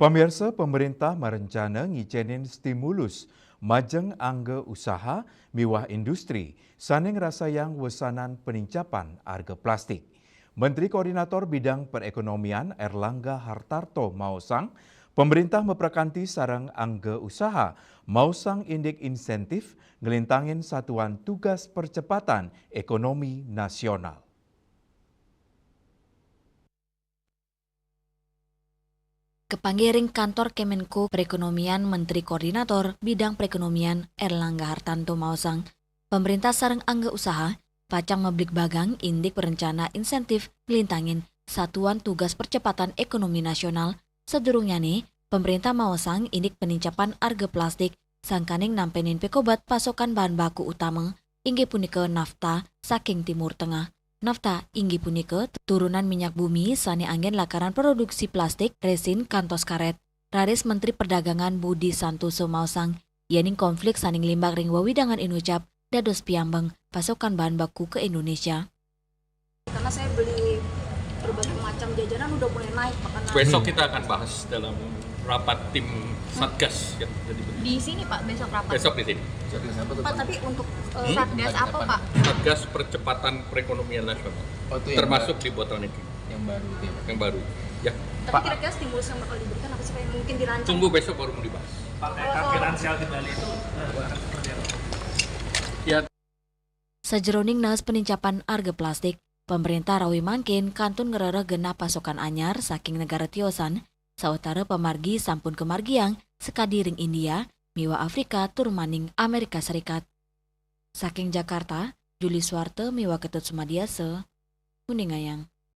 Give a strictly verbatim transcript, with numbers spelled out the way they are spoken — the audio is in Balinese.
Pamirsa, pemerintah marencana ngicénin stimulus majeng angga usaha miwah industri sané ngrasayang wesanan penincapan arga plastik. Menteri Koordinator Bidang Perekonomian Erlangga Hartarto maosang, pemerintah maprakanti sareng angga usaha maosang indik insentif nglintangin Satuan Tugas Percepatan Ekonomi Nasional. Kapanggih ring Kantor Kemenko Perekonomian, Menteri Koordinator Bidang Perekonomian Erlangga Hartarto maosang, pemerintah sareng angga usaha pacang mabligbagang indik perencana insentif nglintangin Satuan Tugas Percepatan Ekonomi Nasional. Sadurungnyané, pemerintah maosang indik penincapan arga plastik sangkaning nampénin pikobat pasokan bahan baku utama, inggih punika nafta saking Timur Tengah. Nafta inggih punika turunan minyak bumi sané anggén lakaran produksi plastik, résin kantos karét. Raris Menteri Perdagangan Budi Santoso maosang, yéning konflik sané nglimbak ring wewidangan inucap dados piambeng pasokan bahan baku ka Indonesia. Karena saya beli berbagai macam jajanan udah mulai naik, Pak, karena Besok kita akan bahas dalam rapat tim Satgas yang jadi di sini, Pak, besok rapat. Besok di sini. Pak, tapi untuk eh, Satgas apa, Pak? Satgas Percepatan Perekonomian Nasional. Oh, itu yang Termasuk di bottlenecking yang baru itu ya, Pak? Yang baru. Ya. Tapi kira-kira stimulus yang bakal diberikan apa sih, Pak, yang mungkin dirancang? Tunggu besok baru mau dibahas. Pakai kaki finansial di Bali itu eh, akan seperti apa? Ya. Sajeroning naas penincapan arga plastik, pemerintah rawi mangkin kantun ngrereh genah pasokan anyar saking negara tiosan, sawatara pamargi sampun kamargiang sakadi ring India, miwah Afrika tur maning Amerika Serikat. Saking Jakarta, Juli Suwarte miwah Ketut Sumadiasa, nguningayang.